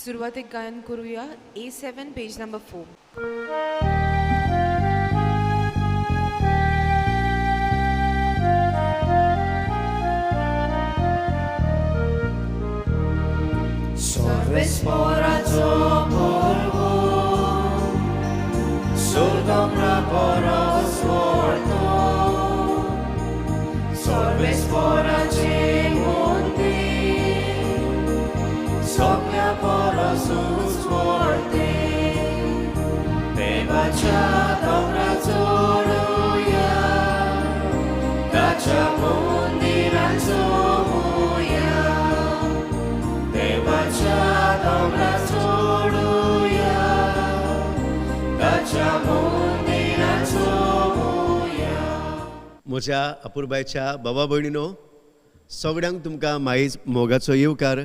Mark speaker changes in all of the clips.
Speaker 1: सुरवातेक गायन करूया A7 page number 4.
Speaker 2: सर्वेस्पोराचो पोरवो सुरदोंगरा परस व्हडलो सर्वेस्पोराचें मंदीर सगळ्या परसूच व्हडलें देवाच्या दोंगरा चडुया ताच्या मंदिरान चोवया देवाच्या दोंगरा चडुया ताच्या मंदिरान चोवया.
Speaker 3: म्हज्या अपुरबायच्या बाबा भयणीनो, सगळ्यांक तुमकां माईज मोगाचो येवकार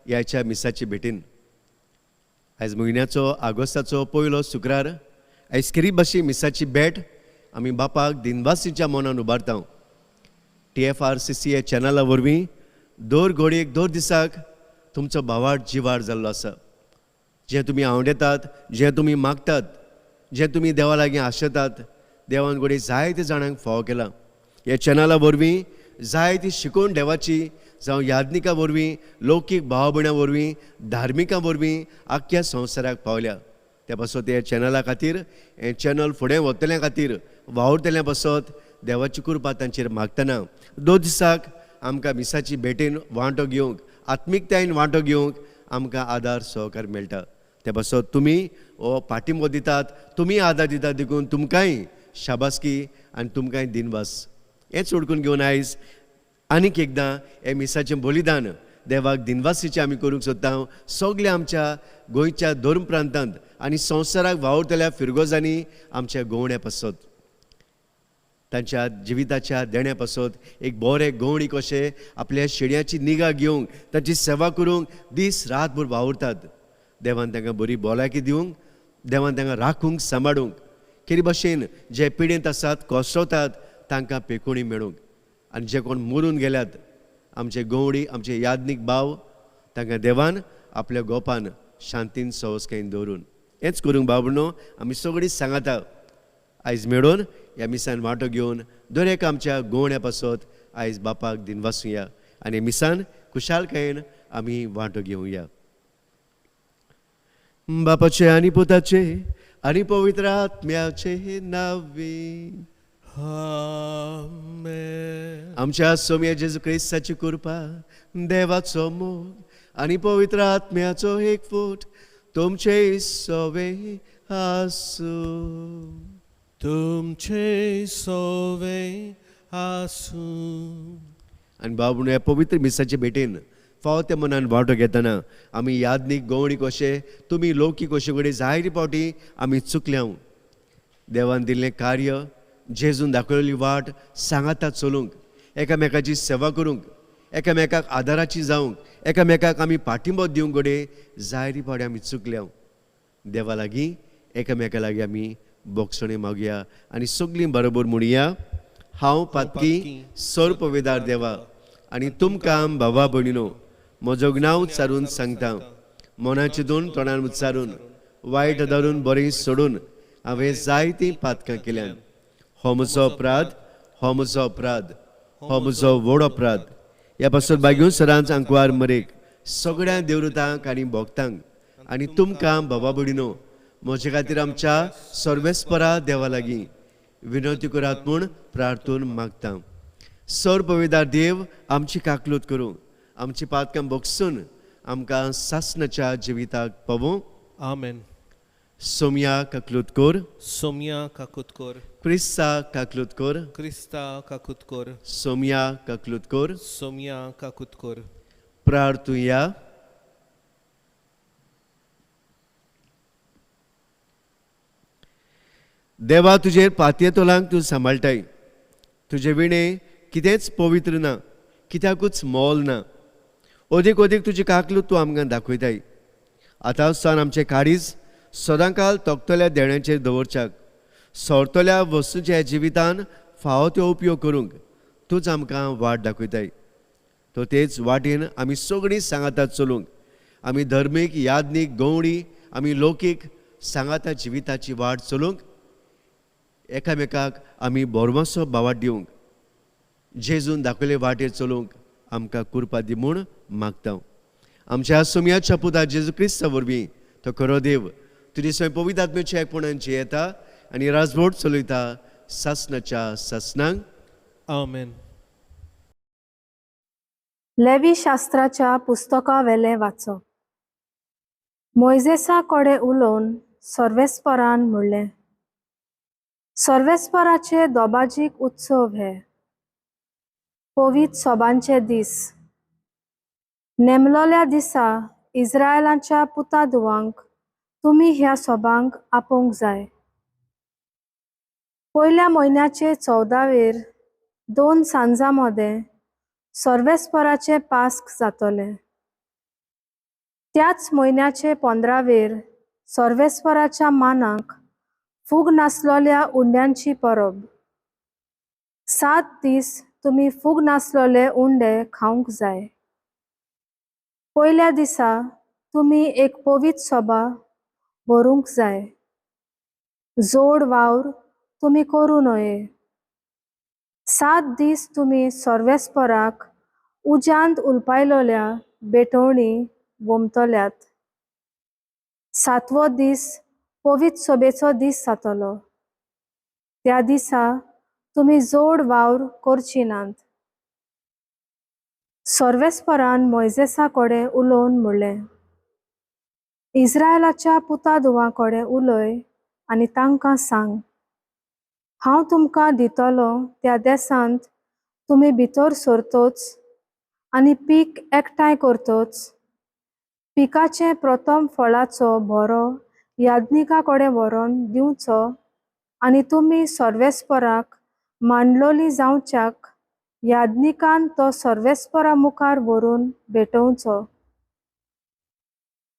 Speaker 3: ह्याच्या मिसाची भेटीन. आयज म्हयन्याचो आगोस्ताचो पयलो शुक्रार. आयज खेरीत भाशे मिसाची भेट आमी बापाक दिनवासीच्या मनान उबारता. TFRCC ह्या चॅनला वरवीं दर घडयेक दर दिसाक तुमचो भावार्थ जिवार जाल्लो आसा. जें तुमी आवडेतात, जें तुमी मागतात, जें तुमी देवा लागीं आशेतात, देवान घडये जायते जाणांक फावो केलां. ह्या चॅनला वरवीं जायती शिकोवण देवाची, जावं याज्ञिका वरवीं, लौकीक भाव भयणां वरवीं, धार्मिकां वरवीं आख्ख्या संवसाराक पावल्या. त्या पासत ह्या चॅनला खातीर, हें चॅनल फुडें वतल्या खातीर वावुरतल्या पासत देवाची कृपा तांचेर मागतना दोन दिसाक आमकां मिसाची भेटेन वांटो घेवंक, आत्मिकतायेन वांटो घेवंक आमकां आदार सहकार मेळटा. त्या पासत तुमी हो पाठिंबो दितात, तुमी आदार दितात, देखून तुमकांय शाबासकी आनी तुमकांय दिनवास. हेंच उडकून घेवन आयज आनीक एकदां हें मिसाचें बलिदान देवाक दिनवासीचें आमी करूंक सोदता. सगल्या आमच्या गोंयच्या धर्म प्रांतांत आनी संवसाराक वावुरतल्या फिरगोजांनी आमच्या गोवण्या पासत, तांच्या जिविताच्या देण्या पासत एक बरे गवणी कशे आपल्या शेड्याची निगा घेवंक, तांची सेवा करूंक दीस रातभर वावुरतात. देवान तांकां बरी भलायकी दिवंक, देवान तांकां राखूंक, सांबाळूंक, खेरी भाशेन जे पिडेंत आसात, कोसळतात, तांकां पेकोणी मेळूंक, आनी जे कोण मरून गेल्यात आमचे गवडी, आमचे याज्ञीक भाव, तांकां देवान आपल्या गोपान शांतीन सवसकायेन दवरून. हेंच करूंक बाबणो आमी सगळीं सांगाता आयज मेळून ह्या मिसान वांटो घेवन दर एका आमच्या गोवण्या पासत आयज बापाक दिनवासुया आनी मिसान खुशालकायेन आमी वांटो घेवया. बापाचे आनी पुताचे आनी पवित्र आत्म्याचे नांवे.
Speaker 4: आमेन.
Speaker 3: आमच्या सोम्या जेजू क्रिस्ताची कृपा, देवाचो मोग आनी पवित्र आत्म्याचो एकवट तुमचे सवे आसूं.
Speaker 4: तुमचे सोवे आसूं.
Speaker 3: आनी बाबू ह्या पवित्र मिसाचे भेटेन फावो त्या मनान वांटो घेतना आमी याज्ञीक गवणी कशे, तुमी लौकीक कशे कडेन जायते फावटी आमी चुकल्या. देवान दिल्लें कार्य, जेजून दाखयल्ली वाट सांगाता चलूंक, एकामेकाची सेवा करूंक, एकामेकाक आदाराची जावंक, एकामेकाक आमी पाठिंबो दिवंक घडये जायते फावटी आमी चुकल्या. देवा लागीं, एकामेका लागीं आमी बोगसणे मागया आनी सगळीं बरोबर म्हणया, हांव पातकी सर्पवेदार देवा आनी तुमकां भावा भयणीनो म्हजो नांव उच्चारून सांगता, मनाचे दोन तोंडान उच्चारून, वायट धरून बरें सोडून हांवें जायतीं पातकां केल्यान. हो म्हजो अपराध, हो म्हजो अपराध, हो म्हजो व्हड अपराध. ह्या पासून बागेवन सदांच आंकवार मरेक, सगळ्या देवरुतांक आनी भोगतांक आनी तुमकां भावा भयणीनो म्हजे खातीर आमच्या सर्वेस्परा देवा लागीं विनवती करात म्हूण प्रार्थून मागता. सर्वपविदार देव आमची काकलूत करूं, आमची पातकां बगसून आमकां सासणाच्या जिविताक पावूं.
Speaker 4: आमेन.
Speaker 3: सोमया काकलूत कर.
Speaker 4: सोमया काकूत कर.
Speaker 3: क्रिस्ता काकलूत कर.
Speaker 4: क्रिस्ता काकूत कर.
Speaker 3: सोमया काकलूत कर.
Speaker 4: सोमया काकूत कर.
Speaker 3: प्रार्थुया. देवा, तुजेर पातयेतोलांक तूं सांबाळटाय. तुजे विणे कितेंच पवित्र ना, कित्याकूच मोल ना. अदीक अदीक तुजी काकलूत तूं आमकां दाखयताय. आतां सावन आमचें काळीज सदांकाल तोखतल्या देण्याचेर दवरच्याक, सोरतल्या वस्तूच्या जिवितान फावो त्यो उपयोग करूंक तूंच आमकां वाट दाखयताय. तो तेच वाटेन आमी सगळीं सांगातात चलूंक आमी धर्मीक, याज्ञीक, गवळी, आमी लौकीक सांगाता जिविताची वाट चलूंक एकामेकाक आमी बोरमासो भावाट दिवंक जेजून दाखयले वाटेर चलूंक आमकां कुरपा दी म्हूण मागता. आमच्या सोमयाच्या पुता जेजू क्रिस्ता वरवीं तो खरो देव तुजी स्वयं पवित्र आत्म्याच्या एकपणान जियेता आनी राजवट चलयता सासनाच्या सासनांक.
Speaker 4: आमेन.
Speaker 5: लेवी शास्त्राच्या पुस्तकावेलें वाचप. मोयजेसा कडेन उलोवन सर्वेस्परान म्हणलें, सर्वेस्पराचे दोबाजीक उत्सव हे, पवित्र सोबांचे दीस. नेमलोल्या दिसा इस्रायलाच्या पुता धुवांक तुमी ह्या सोबांक आपोवंक जाय. पयल्या म्हयन्याचे 14वेर 2 सांजां मदें सर्वेस्पराचें पास्क जातलें. त्याच म्हयन्याचे 15वेर सर्वेस्पराच्या मानाक फूग नासलोल्या उंड्यांची परब. 7 दीस तुमी फूग नासलोले उंडे खावंक जाय. पयल्या दिसा तुमी एक पवित्र सभा भरूंक जाय. जोड वावर तुमी करूं नये. 7 दीस तुमी सर्वेस्पराक उज्यांत उलपायलोल्या भेटवणी वोमतल्यात. 7वो दीस पवित्र सभेचो दीस जातलो. त्या दिसा तुमी जोड वावर करची नात. सर्वेस्परान मोयजेसा कडेन उलोवन म्हणलें, इस्रायलाच्या पुता धुवां कडेन उलय आनी तांकां सांग, हांव तुमकां दितलो त्या देसांत तुमी भितर सरतोच आनी पीक एकठांय करतोच पिकाचें प्रथम फळाचो भरो याज्ञिका कडेन व्हरोन दिवचो आनी तुमी सर्वेस्पराक मांडलोली जावच्याक याज्ञिकान तो सर्वेस्परा मुखार व्हरून भेटोवचो.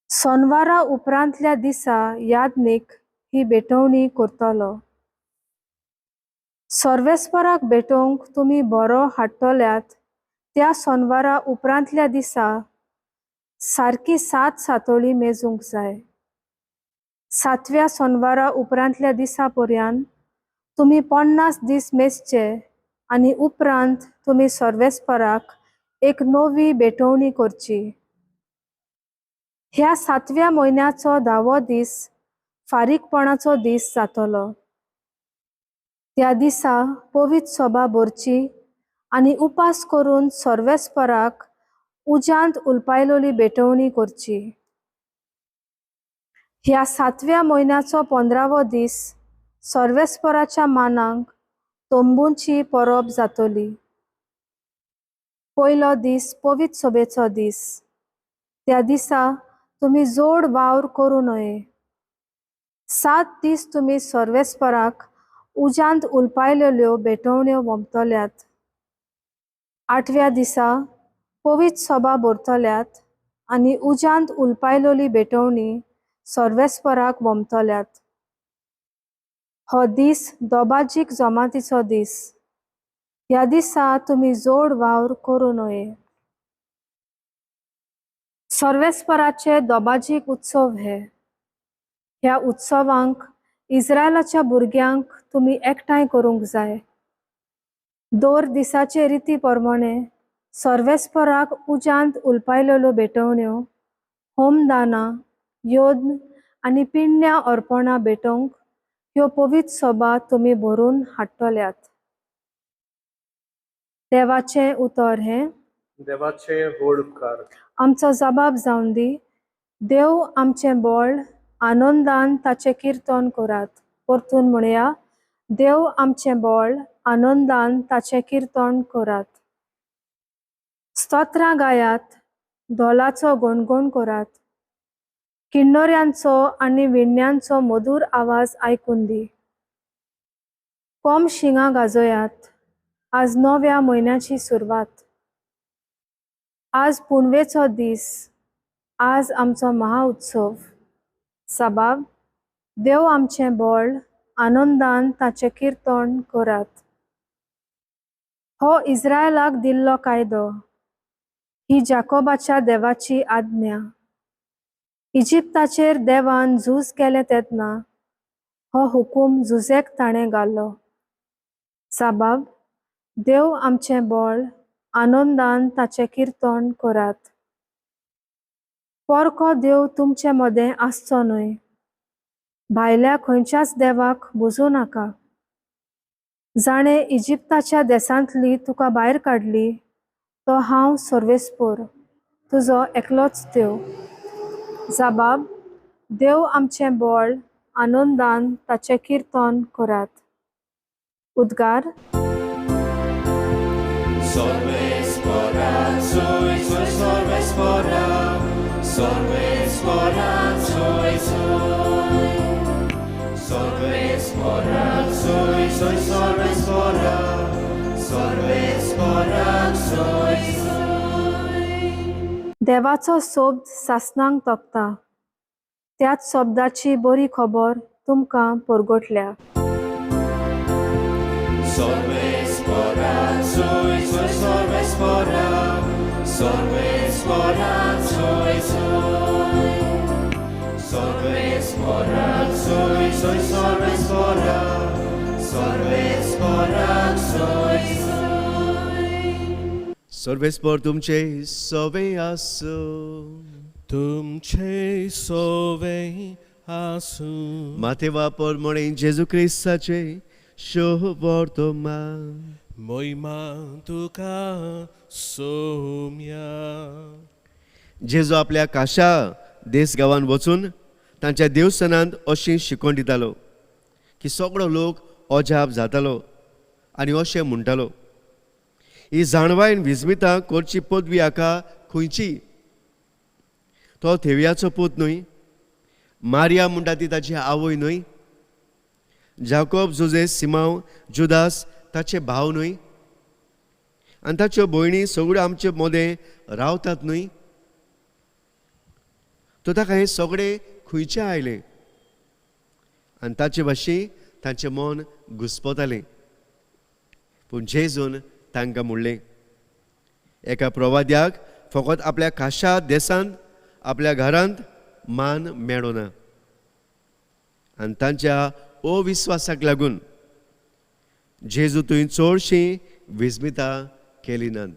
Speaker 5: सोनवारा उपरांतल्या दिसा याज्ञीक ही भेटवणी करतलो. सर्वेस्पराक भेटोवंक तुमी बरो हाडटल्यात त्या सोनवारा उपरांतल्या दिसा सारकी 7 सातोळी मेजूंक जाय. 7व्या सोनवारा उपरांतल्या दिसा पर्यंत तुमी 50 दीस मेजचे आनी उपरांत तुमी सर्वेस्पराक एक नवी भेटवणी करची. ह्या 7व्या म्हयन्याचो 10वो दीस फारीकपणाचो दीस जातलो. त्या दिसा पवित्र सभा भरची आनी उपास करून सर्वेस्पराक उज्यांत उलपायलोली भेटवणी करची. ह्या 7व्या म्हयन्याचो 15वो दीस सर्वेस्पराच्या मानाक तंबूंची परब जातली. पयलो दीस पवित्र सभेचो दीस. त्या दिसा तुमी जोड वावर करूं नये. 7 दीस तुमी सर्वेस्पराक उज्यांत उलपायलेल्यो भेटवण्यो वोमतल्यात. 8व्या दिसा पवित्र सभा भरतल्यात आनी उज्यांत उलपायलोली भेटवणी सर्वेस्पराक वोमतल्यात. हो दीस दोबाजीक जमातीचो दीस. ह्या दिसा तुमी जोड वावर करूं नये. सर्वेस्पराचे दोबाजीक उत्सव हे. ह्या उत्सवांक इस्रायलाच्या भुरग्यांक तुमी एकठांय करूंक जाय. दर दिसाचे रिती प्रमाणे सर्वेस्पराक उज्यांत उलपायलेल्यो भेटवण्यो, होमदानां, योद्न आनी पिण्ण्या अर्पणां भेटोवंक ह्यो पवित्र सभा तुमी भरून हाडटल्यात. देवाचें उतर हें.
Speaker 6: देवाचे व्हड उपकार.
Speaker 5: आमचो जबाब जावन दी. देव आमचें बळ, आनंदान ताचें किर्तन करात. परतून म्हणया, देव आमचें बळ, आनंदान ताचें किर्तन करात. स्तोत्रां गायात, धोलाचो गणगण करात. किन्नऱ्यांचो आनी विण्यांचो मधूर आवाज आयकून दी. कोम शिंगां गाजयात. आज नव्या म्हयन्याची सुरवात. आज पुनवेचो दीस. आज आमचो महाउत्सव. सबाब, देव आमचें बळ, आनंदान ताचें किर्तन करात. हो इस्रायलाक दिल्लो कायदो, ही जाकोबाच्या देवाची आज्ञा. इजिप्ताचेर देवान झूज केलें तेन्ना हो हुकूम झुजेक ताणें घालो. साबाब, देव आमचें बळ, आनंदान ताचें किर्तन करात. पोरको देव तुमचे मदें आसचो न्हय. भायल्या खंयच्याच देवाक भुजूं नाका. जाणें इजिप्ताच्या देसांतली तुका भायर काडली तो हांव सर्वेस्पोर, तुजो एकलोच देव. जाबाब, देव आमचें बळ, आनंदान ताचें किर्तन करात. उद्गार. देवाचो सोब्द सासणांक तोपता. त्याच शब्दाची बरी खबर तुमकां परगटल्या.
Speaker 3: सर्वेस्पर तुमचे सवे आसूं.
Speaker 4: तुमचे सोवे आसूं.
Speaker 3: माथे वापर म्हणे जेजू क्रिस्ताचे शोवर्तमान.
Speaker 4: मोहिमा तुका सोम्या.
Speaker 3: जेजू आपल्या काशा देस गांवान वचून तांच्या देवस्थानांत अशी शिकवण दितालो की सगळो लोक अजाप जातालो आनी अशें म्हणटालो, ही जाणवायन विस्मितां करची पदवी हाका खंयची? तो थेवयाचो पूत न्हय? मारिया म्हणटा ती ताची आवय न्हय? जाकोब, जुजे, सिमांव, जुदास ताचे भाव न्हय? आनी ताच्यो भयणी सगळ्यो आमचे मदें रावतात न्हय? तो ताका हें सगळें खंयचें आयलें? आनी ताचे भाशेन तांचें मन घुस्पतालें. पूण जेजून तांकां म्हणलें, एका प्रवाद्याक फकत आपल्या खाशा देशांत आपल्या घरांत मान मेळना. आनी तांच्या अविस्वासाक लागून जेजू थंय चडशीं विस्मितां केली नात.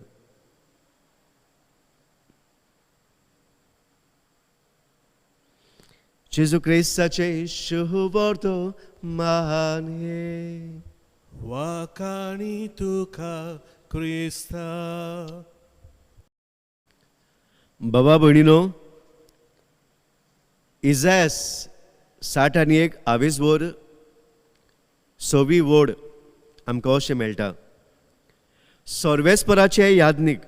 Speaker 3: जेजू क्रिस्ताचें शुभवर्तमान हें.
Speaker 4: वाखाणी तुका क्रिस्ता.
Speaker 3: बाबा भयणीनो, इजास 61 आवेजवर सवी वड आमकां अशें मेळटा, सर्वेस्पराचे याज्ञीक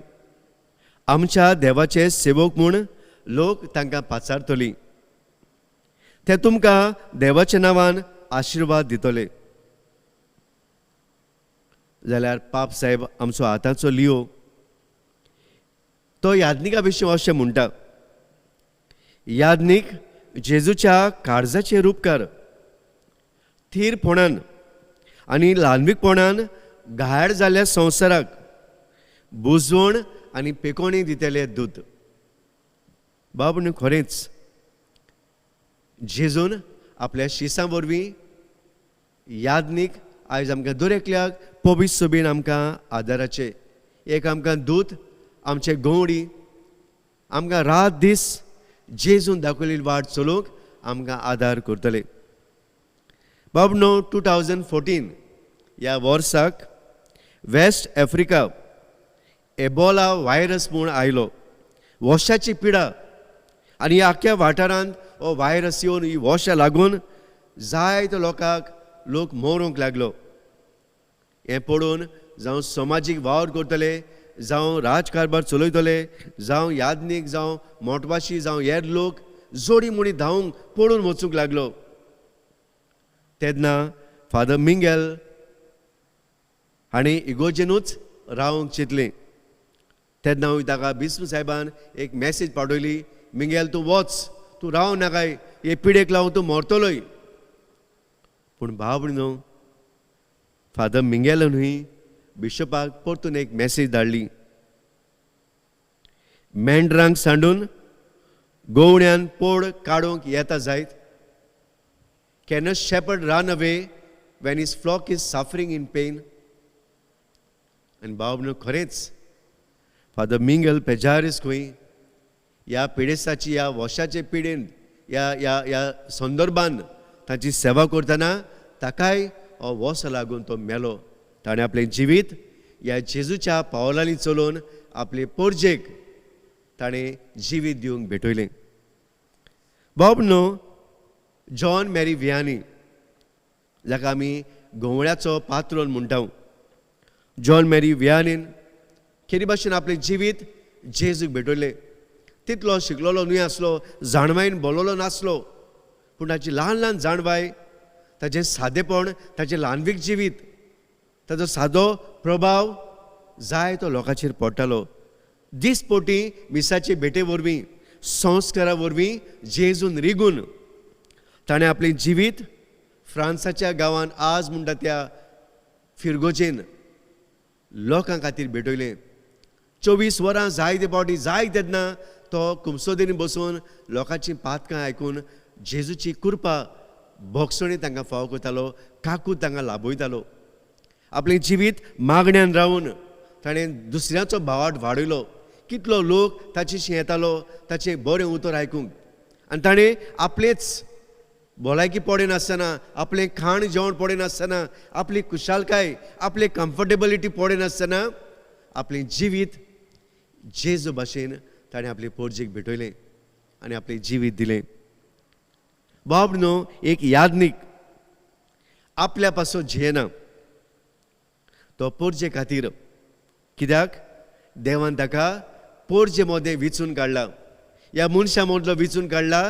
Speaker 3: आमच्या देवाचे सेवक म्हूण लोक तांकां पाचारतली, ते तुमकां देवाच्या नांवान आशिर्वाद दितले. जाल्यार पाप साहेब आमचो आतांचो लियो तो याज्ञिका विशीं अशें म्हणटा, याज्ञीक जेजूच्या काळजाचे रूपकार थीरपणान आनी ल्हानवीकपणान घायाळ जाल्ल्या संवसाराक बुजवण आनी पेकोणी दितले दूत. बाब न्हू, खरेंच जेजून आपल्या शिसां वरवीं याज्ञीक आयज आमकां दर एकल्याक पवित्र सोबीन आमकां आदाराचे एक आमकां दूत, आमचे गवडी आमकां रात दीस जेजून दाखयलेली वाट चलोवंक आमकां आदार करतले. बाब न्हू, 2014 ह्या वर्साक वेस्ट आफ्रिका एबोला व्हायरस म्हूण आयलो, वॉशाची पिडा, आनी ह्या आख्ख्या वाठारांत हो व्हायरस येवन ही वॉशा लागून जायते लोकांक लोक मरूंक लागलो. हें पळोवन जावं समाजीक वावर करतले, जावं राजकारभार चलयतले, जावं याज्ञीक, जावं मोटवाशी, जावं हेर लोक जोडी मोडी धांवूंक पळून वचूंक लागलो. तेन्ना फादर मिंगेल हांणी इगोजेनूच रावंक चिंतलें. तेन्ना हांवें ताका बिस्म साहेबान एक मॅसेज पाठवली, मिंगेल तूं वच, तूं राव नाकाय, हे पिडेक लागून तूं मरतलोय. पूण भाव न्हू, फादर मिंगेलान न्हय बिशपाक परतून एक मॅसेज धाडली, मेंढरांक सांडून गोवण्यान पोड काडूंक येता जायत? Can a shepherd run away when his flock is suffering in pain? आनी बाब खरेंच फादर मिंगल पेजारीस खंय ह्या पिडेस्ताची, ह्या वशाचे पिडेन, ह्या ह्या ह्या संदर्भान ताची सेवा करतना ताकाय हो वस लागून तो मेलो. ताणें आपलें जिवीत ह्या जेजूच्या पावलांनी चलोवन आपले पोरजेक ताणें जिवीत दिवंक भेटयलें. बाब न्हू, जॉन मॅरी वियानी, जाका आमी गंवळ्याचो पात्रोन म्हणटा, जॉन मॅरी वियानीन खेरी भाशेन आपलें जिवीत जेजूक भेटयलें. तितलो शिकलोलो न्हय आसलो, जाणवायन बोललो नासलो, पूण ताची ल्हान ल्हान जाणवाय, ताचें सादेपण, ताचें ल्हानवीक जिवीत, ताचो सादो प्रभाव जाय तो लोकांचेर पडटालो. दीसपोटी मिसाचे भेटे वरवीं, संस्कारा वरवीं जेजून रिगून ताणें आपलें जिवीत फ्रांसाच्या गांवान आज म्हणटा त्या फिरगोजेन लोकां खातीर भेटयलें. 24 वरां जायते फावटी जाय तेन्ना तो कुमसोदेनी बसून लोकांची पातकां आयकून जेजूची कृपा भोगसणी तांकां फावो करतालो, काकूत तांकां लाभयतालो. आपलें जिवीत मागण्यान रावन ताणें दुसऱ्याचो भावाट वाडयलो. कितलो लोक ताची येतालो ताचें बरें उतर आयकूंक, आनी ताणें आपलेच भलायकी पडनासतना, आपलें खाण जेवण पडनासतना, आपली कुशालकाय, आपली कम्फर्टेबिलिटी पडनासतना आपलें जिवीत जेजू भाशेन ताणें आपले पोरजेक भेटयलें आनी आपलें जिवीत दिलें. बाब न्हू, एक यादनीक आपल्या पासून जियेना, तो पोरजे खातीर, कित्याक देवान ताका पोरजे मदें विचून काडला, ह्या मनशां मदलो विचून काडला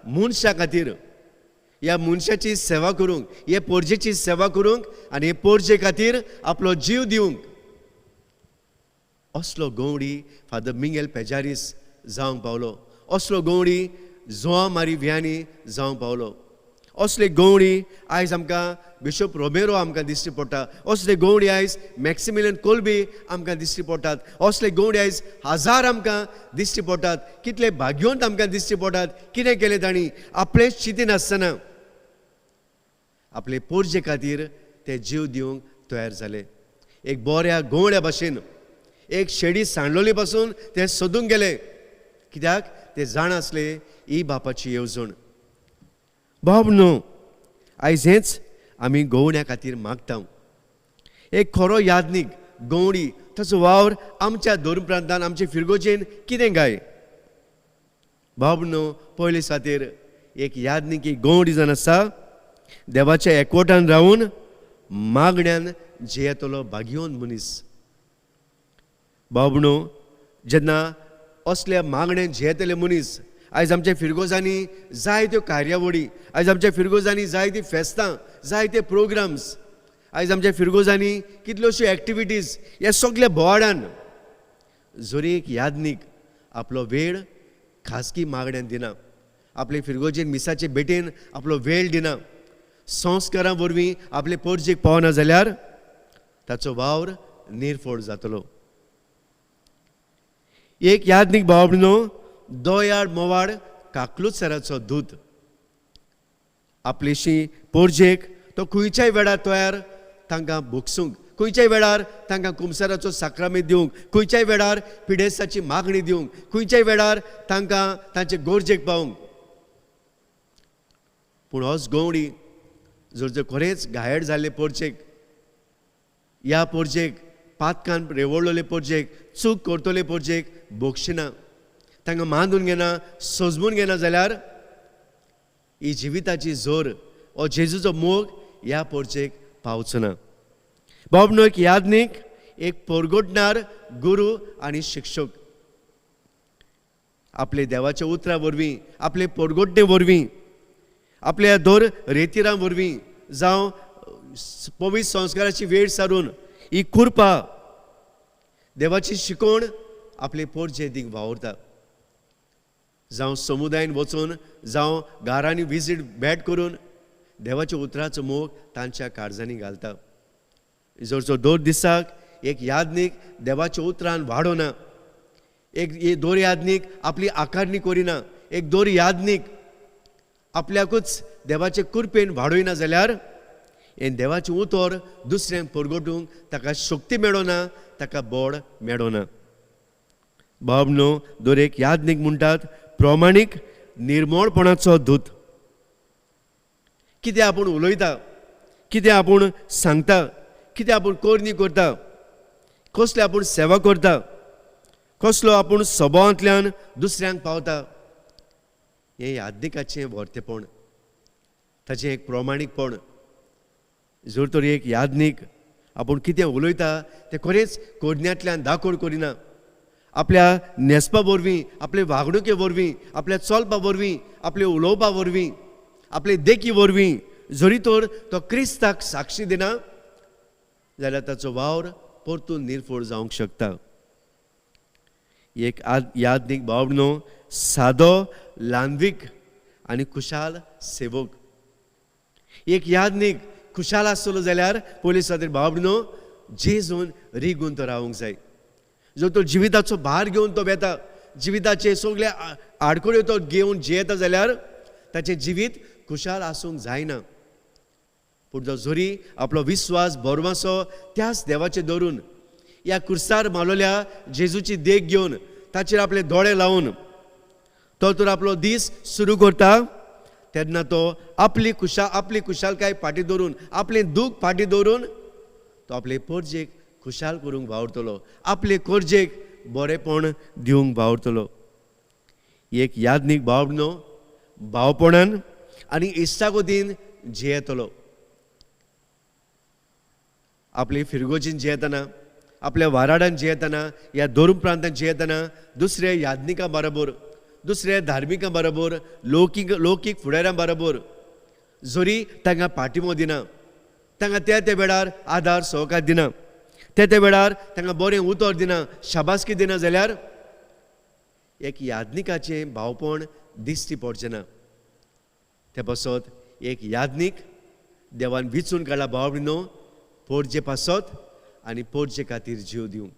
Speaker 3: मनशा खातीर, ह्या मनशाची सेवा करूंक, हे पोरजेची सेवा करूंक आनी हे पोरजे खातीर आपलो जीव दिवंक. असलो गवडी फादर मिंगेल पेजारीस जावंक पावलो, असलो गवडी जुआ मारी वियानी जावंक पावलो, असले गवडी आयज आमकां बिशप रोमेरो आमकां दिश्टी पडटा, असले गवडी आयज मॅक्सिमिलियन कोल्बी आमकां दिश्टी पडटात, असले गवडी आयज हजार आमकां दिश्टी पडटात. कितले भाग्यवंत आमकां दिश्टी पडटात. कितें केलें तांणी? आपलेंच चिंतिनासतना आपले पोरजे खातीर ते जीव दिवंक तयार जाले. एक बऱ्या गवळ्या भाशेन एक शेडी सांडलोली पासून ते सोदूंक गेले, कित्याक ते जाण आसले ही बापाची येवजण. बाब न्हू, आयज हेंच आमी गवण्या खातीर मागता. एक खरो यादनीक गवडी ताचो वावर आमच्या धर्म प्रांतान, आमचे फिरगोजेन कितें काय? बाब न्हू, पयले सातेर एक यादनीक एक गवडी जावन आसा देवाच्या एकवटान रावन मागण्यान जियेतलो भाग्यवंत मनीस. बाब न्हू, जेन्ना असल्या मागण्यान जियेतले मनीस आयज आमच्या फिरगोजांनी जायत्यो कार्यावळी, आयज आमच्या फिरगोजांनी जायतीं फेस्तां, जायते प्रोग्राम्स, आयज आमच्या फिरगोजांनी कितल्योश्यो एक्टिविटीज, ह्या सगल्या बोवाडान जरी एक यादनीक आपलो वेळ खाजगी मागण्यान दिना, आपले फिरगोजेन मिसाचे भेटेन आपलो वेळ दिना, संस्कारां वरवीं आपले पोरजेक पावना जाल्यार ताचो वावर निर्फोड जातलो. एक यादनीक भाव न्हू, दोयाळ मोवाळ काकलुतसराचो दूत आपलेशी पोरजेक तो खंयच्याय वेळार तयार तांकां भोगसूंक, खंयच्याय वेळार तांकां कुमसाराचो साक्रामेंत दिवंक, खंयच्याय वेळार पिडेस्ताची मागणी दिवंक, खंयच्याय वेळार तांकां तांचे गरजेक पावूंक. पूण होच गवडी जर जर खरेंच घायट जाल्ले पोरजेक, ह्या पोरजेक पातकान रेवडलेले पोरजेक, चूक करतले पोरजेक भोगशिना, तांकां मानून घेना, सजमून घेना जाल्यार ही जिविताची जोर, हो जेजूचो मोग ह्या पोरजेक पावचो ना. बाब न्हू, एक यादनीक एक पोरगोटणार गुरू आनी शिक्षक आपले देवाच्या उतरा वरवीं, आपले पोरगोटणे वरवीं, आपल्या दोर रेतिरां वरवीं जावं पवित्र संस्काराची वेळ सारून ही कृपा देवाची शिकवण आपले पोरजे दीक वावुरता. जावं समुदायन वचून, जावं घरांनी विजीट भेट करून देवाच्या उतराचो मोग तांच्या काळजांनी घालता. जर जो दर दिसाक एक यादनीक देवाच्या उतरान वाडोना, एक दोर यादनीक आपली आकारणी करिना, एक दोर यादनीक आपल्याकूच देवाचे कृपेन वाडयना जाल्यार हें देवाचें उतर दुसऱ्यांक परगटूंक ताका शक्ती मेळना, ताका बोड मेळना. बाब न्हू, दर एक यादनीक म्हणटात प्रमाणीक निर्मळपणाचो दूत. कितें आपूण उलयता, कितें आपूण सांगता, कितें आपूण करणी करता, कसली आपूण सेवा करता, कसलो आपूण स्वभावांतल्यान दुसऱ्यांक पावता, हें यादनिकाचें व्हरतेपण, ताचें एक प्रमाणीकपण. जर तर एक यादनीक आपूण कितें उलयता तें खरेंच करण्यांतल्यान दाखोड करिना, आपल्या न्हेसपा वरवीं, आपले वागणुके वरवीं, आपल्या चलपा वरवीं, आपले उलोवपा वरवीं, आपले देखी वरवीं जरी तर तो क्रिस्ताक साक्षी दिना जाल्यार ताचो वावर परतून निर्फळ जावंक शकता. एक यादनीक बाबनो सादो, ल्हानवीक आनी खुशाल सेवक. एक यादनीक खुशाल आसतलो जाल्यार पयलीं सुवातेर बाबनो जेजून रिगून तो रावंक जाय. जो तो जिविताचो भार घेवन तो वेता, जिविताचे सगळे आडखळ्यो तो घेवन जियेता जाल्यार ताचें जिवीत खुशाल आसूंक जायना. पूण तो जरी आपलो विस्वास भरवंसो त्याच देवाचेर दवरून, ह्या कुर्सार मारलेल्या जेजूची देख घेवन, ताचेर आपले दोळे लावन तो तर आपलो दीस सुरू करता, तेन्ना तो आपली खुशालकाय फाटीं दवरून, आपलें दूख फाटीं दवरून तो आपले परजेक खुशाल करूंक वावुरतलो, आपले कोरजेक बरेपण दिवंक वावुरतलो. एक यादनीक भाव न्हू, भावपणान आनी इश्टागतीन जियेतलो. आपले फिरगोजीन जियेतना, आपल्या वाराडान जियेतना, ह्या धर्म प्रांतान जियेतना दुसऱ्या यादनिकां बरोबर, दुसऱ्या धार्मिकां बरोबर, लौकीक फुडाऱ्यां बरोबर जरी तांकां पाठिंबो दिना, तांकां त्या त्या वेळार आदार सहकार दिना, त्या त्या वेळार तांकां बरें उतर दिना, शाबासकी दिना जाल्यार एक यादनिकाचें भावपण दिश्टी पडचें ना. ते पासत एक यादनीक देवान विचून काडला भाव न्हू, पोरजे पासत आनी पोरजे खातीर जीव दिवंक.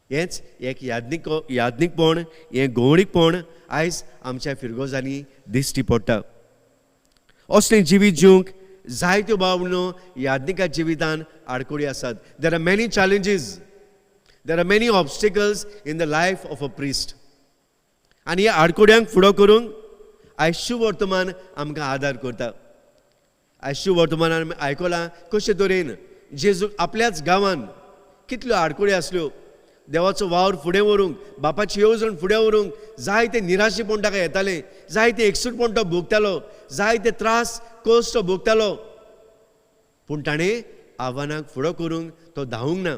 Speaker 3: हेंच एक यादनीकपण, हें गोवणीकपण आयज आमच्या फिरगोजांनी दिश्टी पडटा. असलें जिवीत जिवंक जायत्यो भाव न्हू यादनिका जिवितान आडखळी आसात. There are many challenges, there are many obstacles in the life of a priest. आनी ह्या आडखळ्यांक फुडो करूंक आयज शुवर्तमान आमकां आदार करता. आयज शुवर्तमानान आमी आयकलां कशे तरेन जेजूक आपल्याच गांवान कितल्यो आडखळी आसल्यो, देवाचो वावर फुडें व्हरूंक, बापाची येवजण फुडें व्हरूंक जायते निराशेपण ताका येतालें, जायते एकसूटपण तो भोगतालो, जायते त्रास कश्ट भोगतालो, पूण ताणें आव्हानाक फुडो करूंक तो धांवूंक ना.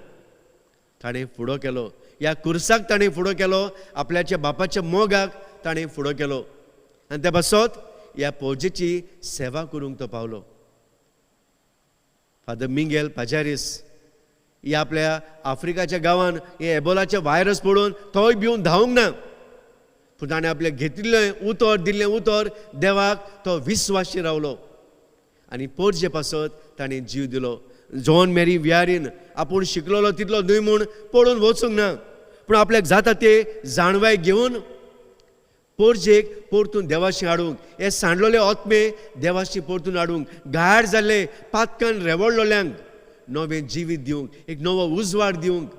Speaker 3: ताणें फुडो केलो, ह्या कुर्साक ताणें फुडो केलो, आपल्याच्या बापाच्या मोगाक ताणें फुडो केलो आनी त्या पासत ह्या पोजेची सेवा करूंक तो पावलो. फादर मिंगेल पाजारीस ही आपल्या आफ्रिकाच्या गांवान हे एबोलाचे व्हायरस पडून तोय भिवन धांवूंक ना, पूण ताणें आपलें घेतिल्लें उतर, दिल्लें उतर देवाक तो विस्वाशी रावलो आनी पोरजे पासत ताणें जीव दिलो. जॉन मेरी वियारीन आपूण शिकलेलो तितलो न्हय म्हूण पळून वचूंक ना, पूण आपल्याक जाता ते जाणवाय घेवन पोरजेक परतून देवाशी हाडूंक, हे सांडलेले आत्मे देवाशी परतून हाडूंक, घायाळ जाल्ले पातकान रेवडलोल्यांक नवें जिवीत दिवंक, एक नवो उजवाड दिवंक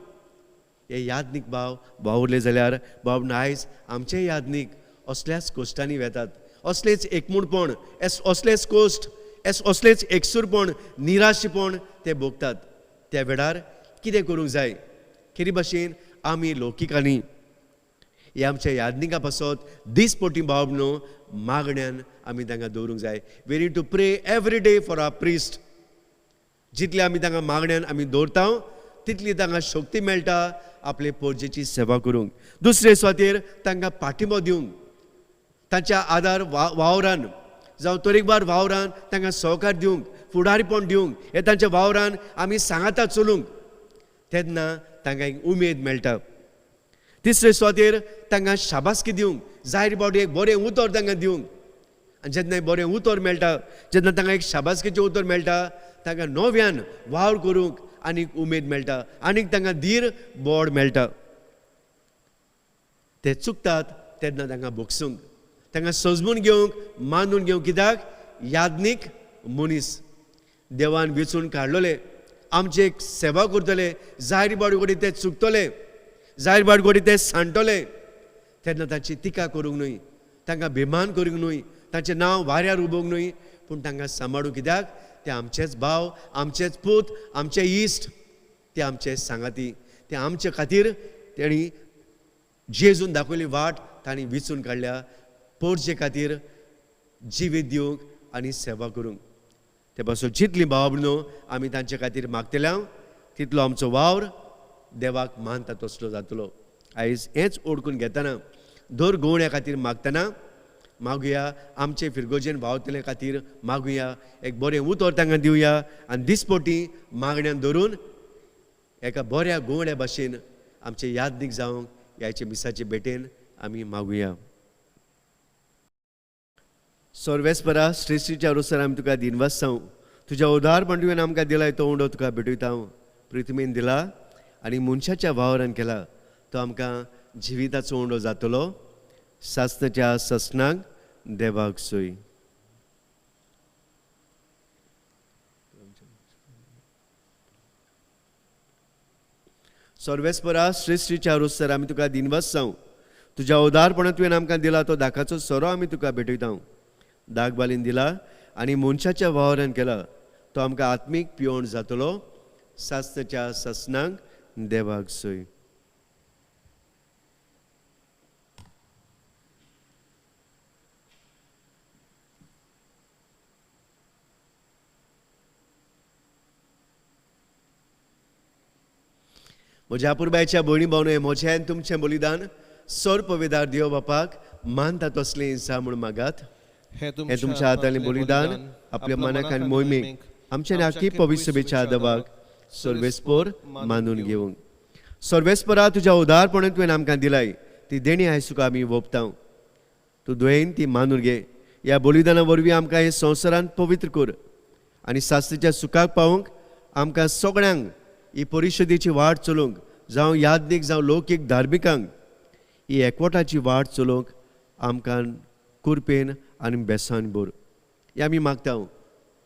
Speaker 3: हे यादनीक भाव वावुरले जाल्यार भाव आयज आमचे यादनीक असल्याच कोश्टांनी वेतात, असलेच एकमूडपण, असलेच कोश्ट, असलेच एकसूरपण, निराशेपण ते भोगतात. त्या वेळार कितें करूंक जाय? खेरी भाशेन आमी लौकिकांनी हे आमच्या यादनिका पासत दीसपटी भाव न्हू मागण्यान आमी तांकां दवरूंक जाय. We need to pray every day for our priest. जितले आमी तांकां मागण्यान आमी दवरता तितली तांकां शक्ती मेळटा आपले पोरजेची सेवा करूंक. दुसरे सुवातेर तांकां पाठिंबो दिवंक, तांच्या आदार वावरान जावं तरेकवार वावरान तांकां सहकार दिवंक, फुडारीपण दिवंक, हे तांच्या वावरान आमी सांगाता चलूंक, तेन्ना तांकां एक उमेद मेळटा. तिसरे सुवातेर तांकां शाबासकी दिवंक, जायते फावटी एक बरें उतर तांकां दिवंक, आनी जेन्ना एक बरें उतर मेळटा, जेन्ना तांकां एक शाबासकीचें उतर मेळटा, तांकां नव्यान वावर करूंक आनीक उमेद मेळटा, आनीक तांकां धीर बोड मेळटा. ते चुकतात तेन्ना तांकां भोगसूंक, तांकां सजमून घेवंक, मानून घेवंक. कित्याक याज्ञीक मनीस देवान वेंचून काडलोले, आमचे सेवा करतले. जायरी बाडगोडी ते चुकतले, जायरी बाडगोडी ते सांडटले, तेन्ना तांची टिका करूंक न्हय, तांकां बेमान करूंक न्हय, तांचें नांव वाऱ्यार उबोवंक न्हय, पूण तांकां सांबाळूं. कित्याक ते आमचेच भाव, आमचेच पूत, आमचे इश्ट, ते आमचे सांगाती, ते आमचे खातीर तेणी जेजून दाखयली वाट तांणी विचून काडल्या पोरचे खातीर जिवीत दिवंक आनी सेवा करूंक. ते पासून जितली भाव भयणो आमी तांचे खातीर मागतले तितलो आमचो वावर देवाक मानता तसलो जातलो. आयज हेंच ओडकून घेतना दर गोवण्या खातीर मागतना मागुया, आमचे फिरगोजेन भावतले खातीर मागुया, एक बरें उतर तांकां दिवया आनी दिसपटी मागण्यान धरून एका बऱ्या गोवण्या भाशेन आमचे यादनीक जावंक ह्याचे मिसाचे भेटेन आमी मागुया. सर्वेस्परा श्रेश्ठीच्या रोसर आमी तुका दिनवास तुज्या उदारपण तुवें आमकां दिलाय तो उंडो तुका भेटयता. पृथ्वीन दिला आनी मनशाच्या वावरान केला तो आमकां जिविताचो उंडो जातलो. सासनाच्या ससनाक देवाक सोय. सर्वेस्परा श्रेश्ठीच्या रोसर आमी तुका दिनवास तुज्या उदारपणान तुवें आमकां दिला तो दाकाचो सोरो आमी तुका भेटयता. दाग बालीन दिला आनी मनशाच्या वावरान केला तो आमकां आत्मीक पियोण जातलो. सासनाच्या सासनाक देवाक सोय. म्हज्या अपुरबायच्या भयणी भावनो, म्हजें आनी तुमचें बलिदान सर्पवेदार देव बापाक मानता तसलें इन्सा म्हूण मागात.
Speaker 4: हे
Speaker 3: हें तुमच्या हातांतलें बलिदान आपल्या मनाक आनी मोहिमेक आमच्या नाकी पवित्र दवाक सर्वेस्पोर मानून घेवंक. सर्वेस्परा तुज्या उदारपणान तुवें आमकां दिलाय ती देणी आयज तुका आमी वोपता. तूं दुयेन ती मानून घे. ह्या बलिदाना वरवीं आमकां हे संवसारांत पवित्र कर आनी सास्त्रीच्या सुखाक पावूंक आमकां सगळ्यांक ही परिशदेची वाट चलोवंक, जावं याज्ञीक जावं लौकीक धार्मिकांक ही एकवटाची वाट चलोवंक आमकां कुरपेन आनी बेसान भर. हे आमी मागता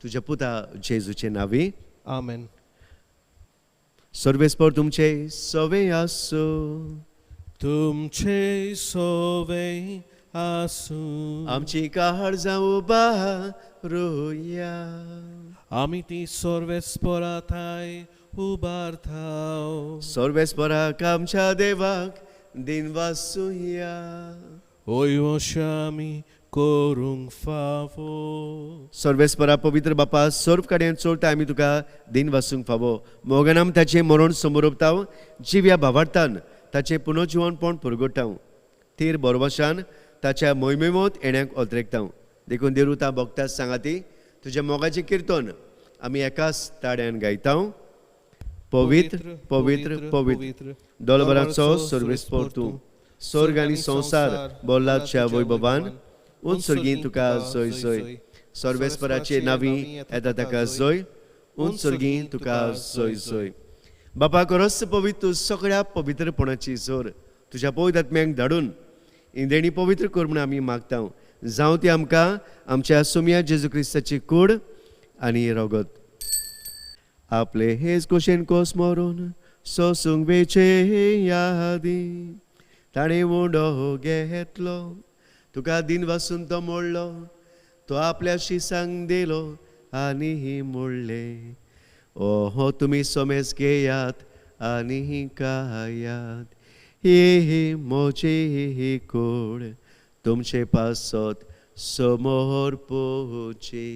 Speaker 3: तुज्या पुता जेजूचे नांवी.
Speaker 4: आमेन.
Speaker 3: सर्वेस्पर तुमचे सवे आसूं.
Speaker 4: तुमचे सोवे आसूं.
Speaker 3: आमची काळ जावं बारोया.
Speaker 4: आमी ती सर्वेस्परा थांय उबारताव.
Speaker 3: सर्वेस्पराक आमच्या देवाक दिनवासुया.
Speaker 4: ओय आमी करूंक फावो.
Speaker 3: सर्वेस्परा पवित्र बापा, सर्व कडेन चोरता आमी तुका दिन वासूंक फावो. मोगनाम ताचें मरण समोरपताव, जिव्या भावार्थान ताचें पुनर्जिवनपण पुरगोटाव, तीर बरोवशान ताच्या मोहिमेमोत येण्याक ओतरेकताव. देखून देरुता भोगता सांगाती तुज्या मोगाचें किर्तन आमी एकाच ताड्यान गायता. पवित्र पवित्र पवित्र दोलबराचो सर्वेस्पोर तूं, स्वर्ग आनी संवसार बोल्लाच्या वैभवान उंच स्वर्गीं तुका सोय सोय. सर्वेस्पराचे नावी येता ताका सोय, उंच स्वर्गीं तुका सोय सोय. बापा करस पवित्र सगळ्या पवित्रपणाची जोर तुज्या पवित्र आत्म्यांक धाडून देणी पवित्र कर म्हूण आमी मागता. जावं ती आमकां आमच्या सुमया जेजू क्रिस्ताची कूड आनी रगत. आपले हेच कुशेन कोस मरून सोसूंक वेचे यादी ताणें उंडो घेतलो, तुका दिन वासून तो मोडलो, तो आपल्या शिसांक दिलो आनी मोडले. ओहो तुमी सोमेस घेयात आनी खायात, ही म्हजी कूड तुमचे पासत समोर पोची.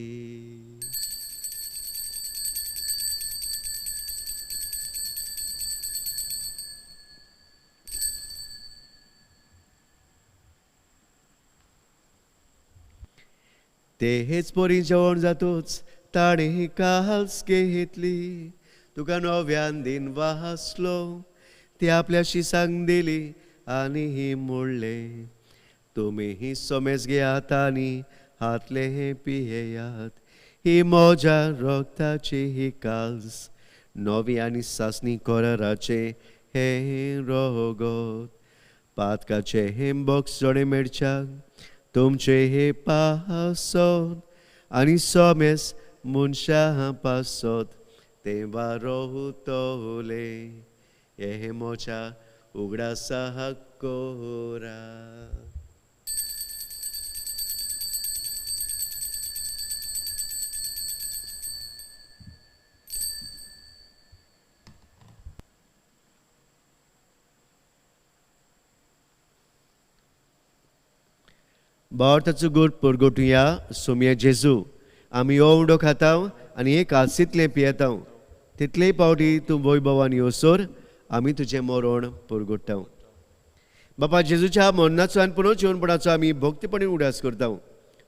Speaker 3: ते हेच परी जेवण जातूच ताणें काल्स घेतली, तुका नव्यान दिन वासलो, ती आपल्या शिसांक दिली आनी मोडले. तुमी ही सोमेस घेयात आनी हातले हे पियेयात, ही म्हज्या रक्ताची ही काल्स नवी आनी सासणी कराराचे हे रगत. पातकाचे हे बॉक्स जोडे मेळच्याक तुमचे हे पासत आनी सोमेस मनशां पासत तें वारोतले हे म्हज्या उगडासा कोरा. भारताचो गोड परगटुया सोमया जेजू, आमी हो उंडो खाता आनी एक आसींतलें पियेता, तितलेय पावटी तूं वैभवान योसर आमी तुजें मरण परगट्टा. बापा जेजूच्या मरणाचो आनी पुनर्जिवनपणाचो आमी भक्तीपणी उडास करता.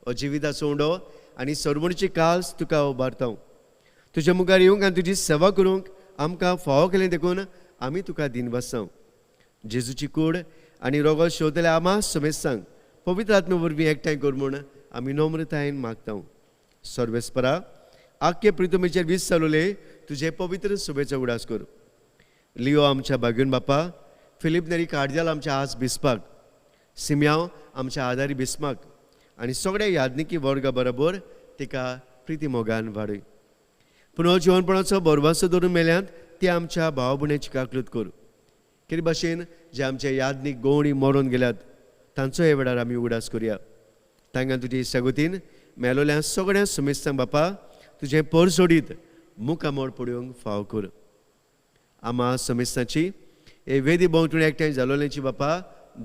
Speaker 3: हो जिविताचो उंडो आनी सरवणची काल्स तुका उबारता. तुज्या मुखार येवंक आनी तुजी सेवा करूंक आमकां फावो केलें देखून आमी तुका दिनवासां. जेजूची कूड आनी रोगो शेवतले आमा समेस्तांक पवित्र आत्मे वरवीं एकठांय कर म्हूण आमी नम्रतायेन मागता. सर्वेस्परा आख्खे प्रितमेचेर वीज चालवले तुजे पवित्र सुबेचो उडास कर. लियो आमच्या बागून बापा, फिलीप नेरी कार्दियाल आमच्या आस बिस्पाक, सिम्यांव आमच्या आदारी बिस्माक आनी सगळ्या यादनिकी वर्गा बरोबर तिका प्रिती मोगान वाडय. पुनर्जिवनपणाचो बरवासो धरून मेल्यांत ते आमच्या भाव भयणीची काकलूत कर. कितें भाशेन जे आमचे यादनीक गोवणी मरून गेल्यात तांचो हे वेळार आमी उगडास करुया. तांकां तुजी सगतीन मेलोल्या सगळ्या सुमेस्तांक बापा तुजें पर सोडीत मुखामोड पडोवंक फाव कर. आमा समेस्तांची हे वेदी भोंवतणी एकठांय जालोल्यांची बापा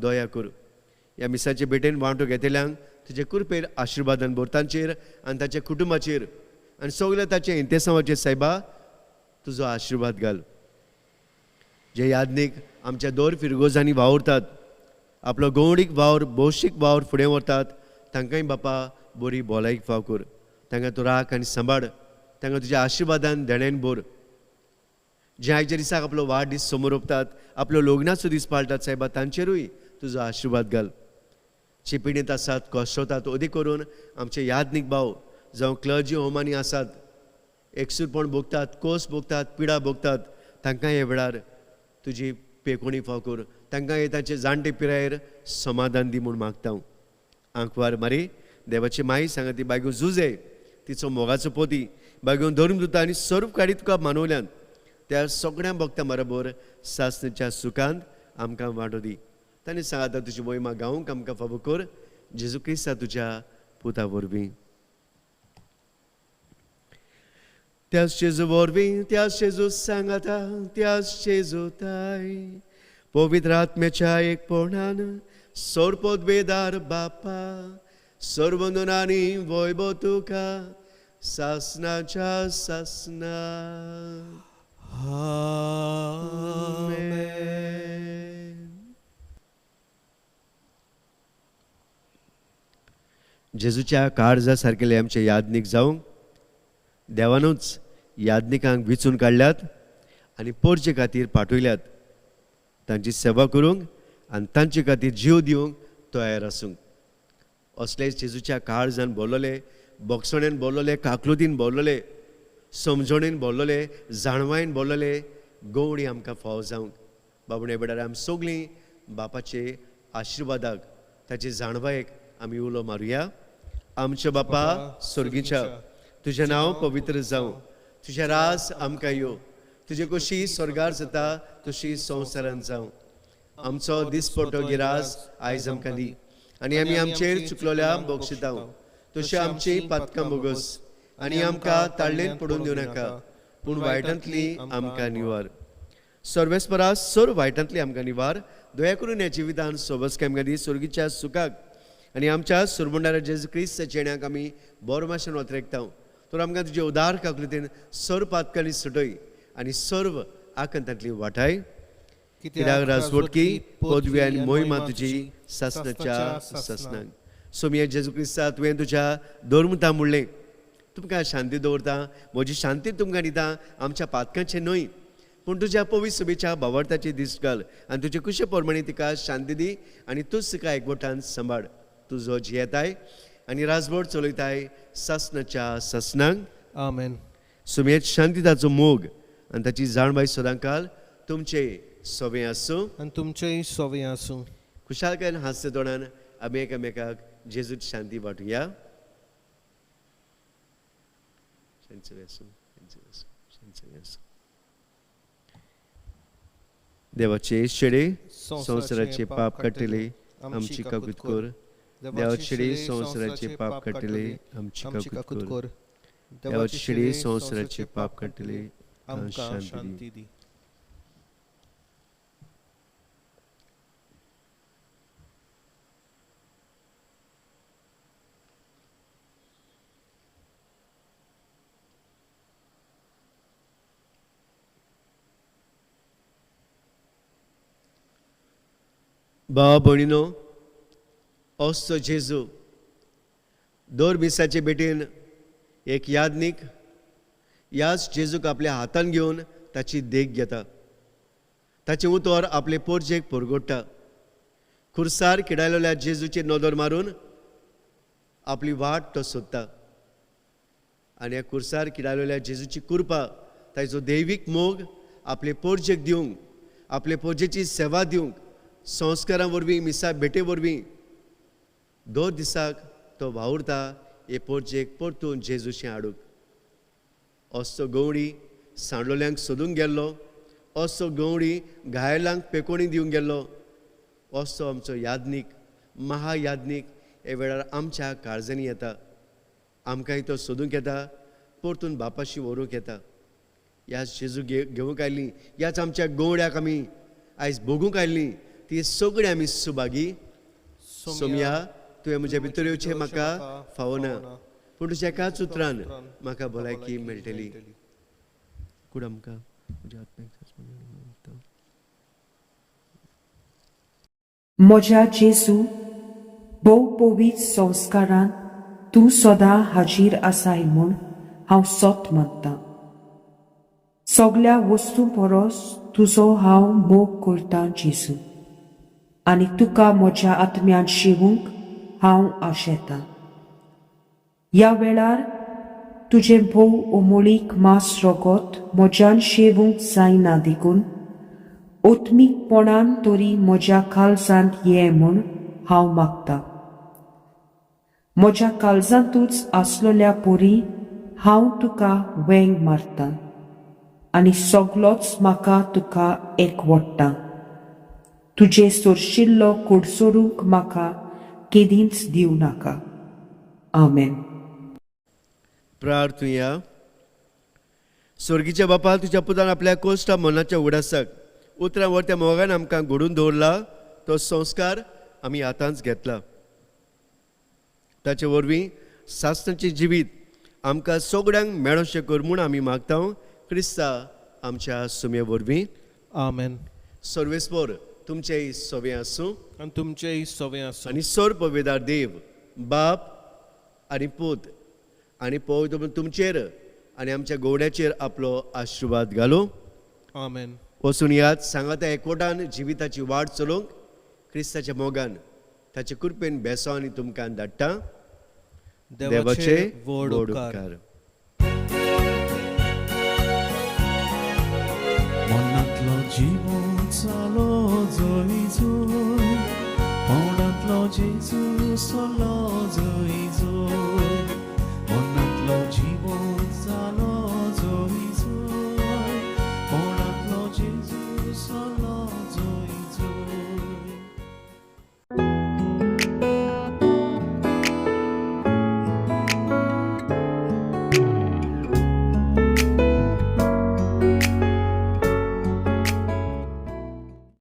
Speaker 3: दया कर. ह्या मिसाचे भेटेन वांटो घेतल्यांक तुजे कृपेर आशिर्वादान भर तांचेर आनी ताच्या कुटुंबाचेर आनी सगल्या ताच्या इंतेसांवाचेर सायबा तुजो आशिर्वाद घाल. जे यादनीक आमच्या दोर फिरगोजांनी वावुरतात, आपलो गवडीक वावर भौशीक वावर फुडें व्हरतात, तांकांय बापा बरी भलायकी फाव कर. तांकां तूं राख आनी सांबाळ, तांकां तुज्या आशिर्वादान देण्यान भर. जे आयच्या दिसाक आपलो वाडदीस समोर रोपतात, आपलो लग्नाचो दीस पाळटात सायबा तांचेरूय तुजो आशिर्वाद घाल. जे पिडेंत आसात कश्टतात अदीक करून आमचे यादनीक भाव जावं क्लर्जी होमांनी आसात, एकसूरपण भोगतात, कोस भोगतात, पिडा भोगतात, तांकां हे वेळार तुजी पेकोणी फाव कर. तांकां हे तांचे जाणटे पिरायेर समाधान दी म्हूण मागता हांव. आंकवार मारी देवाची माई सांगा ती बायगो जुजे तिचो मोगाचो पोती बायगो धरून दिता आनी सर्व काडी तुका मानवल्यान त्या सगळ्या भक्तां बरोबर सासणेच्या सुखांत आमकां वांटो दी. तांणी सांगाता तुजी मोहिमा गावंक आमकां फावो कर जेजू क्रिस्ता तुज्या पुता वरवीं. त्याच जेजू वरवीं, त्याच जेजू सांगाता, त्याच जेजू ताय पवित्र आत्म्याच्या एकपणान सोरपोत बेदार बापा सर्वंदनानी वैभव तुका सासनाच्या सासना.
Speaker 4: आमेन.
Speaker 3: जेजूच्या काळजा सारकेले आमचे यादनीक जावंक देवानूच यादनिकांक विचून काडल्यात आनी पोरचे खातीर पाठयल्यात. तांची सेवा करूंक आनी तांचे खातीर जीव दिवंक तयार आसूंक. असले जेजूच्या काळजान बोल्लोले, बोगसणेन बोल्लोले, काकलुतीन बोल्लोले, समजणेन बोल्लोले, जाणवायन बोल्लोले गवडी आमकां फावो जावंक. बाबुणे बेडार आमी सगळीं बापाचे आशिर्वादाक ताचे जाणवायेक आमी उलो मारुया. आमच्या बापा स्वर्गीच्या, तुजें नांव पवित्र जावं, तुजें रास आमकां यो, तुजे कशी स्वर्गार जाता तशी संवसारांत जावं. आमचो दिसपट्टो गिरास आयज आमकां दी आनी आमी आमचेर चुकलोल्या बक्षितां तशी आमची पातकां बोगस आनी आमकां ताळ्ळेंत पडून दिवं नाका, पूण वायटांतली आमकां निवार. सर्वेस्परा सर्व वायटांतली आमकां निवार. दया करून ह्या जिवितान सोबसकाय आमकां दी स्वर्गीच्या सुखाक आनी आमच्या सुरबुंडारा जेजू क्रिस्त चेण्याक आमी बरो मातशें वतरेकता. तर आमकां तुजे उदार काकलुतीन सर्व पातकांनी सुटय आनी सर्व आकांतांतली वाटाय. कित्याक राजवटकी पदवी आनी मोहिमा तुजी सासनाच्या सासनाक. सोमया जेजू क्रिस्ता तुवें तुज्या धर्मता म्हणलें तुमकां शांती दवरता, म्हजी शांती तुमकां दिता, आमच्या पातकांचें न्हय पूण तुज्या पवित्र सभेच्या भावार्थाची दीस घाल आनी तुजे कुशे प्रमाणे तिका शांती दी आनी तूंच तिका एकवटान सांबाळ. तुजो जियेताय आनी राजवट चलयताय सासनाच्या सासनाक.
Speaker 4: आमेन.
Speaker 3: सुमेत शांती ताचो मोग आनी ताची जाणवाय सदांकाल तुमचे सोबें आसूं
Speaker 4: आनी तुमचेय सोवे आसूं.
Speaker 3: खुशालकायेन हास्य तोंडान आमी एकामेकाक जेजूत शांती वांटुया. देवाचे शेडे संवसाराचे पाप काडटले आमची काकूत कर. देवाचे शेडे संवसाराचे पाप काडटले आमची काकूत कर. देवाचे शेडे संवसाराचे पाप काडटले आमकां शांती दी. भावा भयणीनो, असो जेजू दर मिसाचे भेटेन एक यादनीक ह्याच जेजूक आपल्या हातान घेवन ताची देख घेता. ताचें उतर आपले पोरजेक परगोडटा. खुर्सार किडायलेल्या जेजूचेर नदर मारून आपली वाट तो सोदता आनी ह्या खुर्सार किडायलेल्या जेजूची कृपा, ताचो दैवीक मोग आपले पोरजेक दिवंक, आपले पोरजेची सेवा दिवंक संस्कारां वरवीं, मिसा भेटे वरवीं दर दिसाक तो वावुरता हे पोरजेक परतून जेजूशें हाडूंक. असो गवळी सांडलोल्यांक सोदूंक गेल्लो, असो गवळी घायलांक पेकोणी दिवंक गेल्लो, असो आमचो यादनीक, महायादनीक हे वेळार आमच्या काळजांनी येता. आमकांय तो सोदूंक येता, परतून बापाशी व्हरूंक येता. ह्याच जेजू घेवंक आयलीं, ह्याच आमच्या गवळ्याक आमी आयज भोगूंक आयलीं, ती सगळीं आमी सुभागी. सोमया, तुवें म्हज्या भितर येवचें म्हाका फावना, पूण तुज्या एकाच उतरान म्हाका भलायकी मेळटली. कूड आमकां म्हज्या आत्म्याक.
Speaker 7: म्हज्या जेजू, भोव पवित्र संस्कारान तूं सदां हाजीर आसाय म्हूण हांव सत मानतां. सगल्या वस्तूं परस तुजो हांव मोग करतां जेजू, आनी तुका म्हज्या आत्म्यान शिवूंक हांव आशेतां. ह्या वेळार तुजें भोव अमोळीक मांस रगत म्हज्यान शेवूंक जायना देखून ओत्मीकपणान तरी म्हज्या काळजांत ये म्हूण हांव मागतां. म्हज्या काळजांतूच आसलेल्या परी हांव तुका वेंग मारतां आनी सगलोच म्हाका तुका एकवडटा. तुजे सोरशिल्लो कोडसोरूंक म्हाका केदींच दिवं नाका. आमेन.
Speaker 3: प्रार्थुया. स्वर्गीच्या बापा, तुज्या पुतान आपल्या कोश्टा मनाच्या उडासाक उतरां वरत्या मोगान आमकां घडून दवरला तो संस्कार आमी आतांच घेतला. ताचे वरवीं सासणाचें जिवीत आमकां सगळ्यांक मेळोशें कर म्हूण आमी मागता क्रिस्ता आमच्या सुमे वरवीं.
Speaker 4: आमेन.
Speaker 3: सर्वेस्पर तुमचेय सवे आसूं
Speaker 4: आनी तुमचेय सवे आसूं.
Speaker 3: आनी सर्व पवित्र देव बाप आनी पूत आनी पवित्र तुमचेर आनी आमच्या गोवड्याचेर आपलो आशिर्वाद घालूं.
Speaker 4: आमेन.
Speaker 3: वचून याद सांगाता एकवटान जिविताची वाट चलोवंक क्रिस्ताच्या मोगान ताचे कृपेन बेसो आनी तुमकां धाडटा. देवाचे
Speaker 4: व्हड
Speaker 3: व्हड
Speaker 4: उपकार.
Speaker 3: उपकार.
Speaker 8: मनांतलो जीवन चालो जय जय, पोंडांतलो जेजू सोलो जय जय.